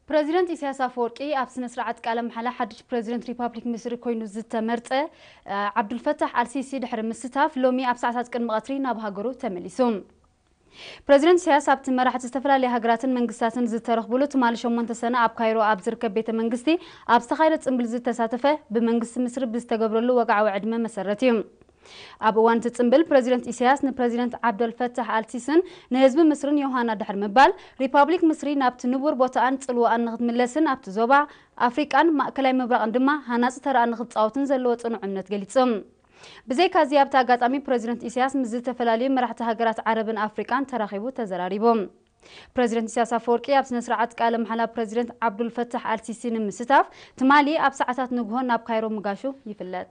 ፕረዚደንት ኢሳያስ ኣፈወርቂ ኣብ ስነ ስርዓት ቃለ መሓላ ሓድሽ ፕረዚደንት ሪፓብሊክ ምስሪ ኮይኑ ዝተመርጸ፣ እ፣ ዓብዱልፈታሕ ኣልሲሲ ድሕሪ ምስታፍ ሎሚ ኣብ ሰዓታት ቅድሚ ቀትሪ ናብ ሃገሩ ተመሊሱ። ፕረዚደንት ኢሳያስ ኣብቲ መራሕቲ ዝተፈላለዩ ሃገራትን መንግስታትን ዝተረኽብሉ ትማሊ ሸሞንተ ሰነ ኣብ ካይሮ ኣብ ዝርከብ ቤተ መንግስቲ ኣብ ዝተኻየደ ጽምብል ዝተሳተፈ፣ ብመንግስቲ ምስሪ ብዝተገብረሉ ወግዓዊ ዕድመ መሰረት እዩ። ኣብ እዋን እቲ ጽምብል ፕረዚደንት ኢሳያስ ንፕረዚደንት ዓብደልፈታሕ ኣልሲስን ንህዝቢ ምስርን ዮሃና ድሕሪ ምባል፣ ሪፓብሊክ ምስሪ ናብቲ ንቡር ቦታኣን ጽልዋኣን ንክትምለስን ኣብቲ ዞባ ኣፍሪቃን ማእከላይ ምብራቕን ድማ ሃናጺ ተራኣ ንክትጻወትን ዘለዎ ጽኑዕ እምነት ገሊጹ። ብዘይካዚ ኣብቲ ኣጋጣሚ ፕረዚደንት ኢሳያስ ምስ ዝተፈላለዩ መራሕቲ ሃገራት ዓረብን ኣፍሪቃን ተራኺቡ ተዘራሪቡ። ፕረዚደንት ኢሳያስ ኣፈወርቂ ኣብ ስነ ስርዓት ቃለ መሓላ ፕረዚደንት ዓብዱልፈታሕ ኣልሲሲ ንምስታፍ ትማሊ ኣብ ሰዓታት ንግሆ ናብ ካይሮ ምጋሹ ይፍለጥ።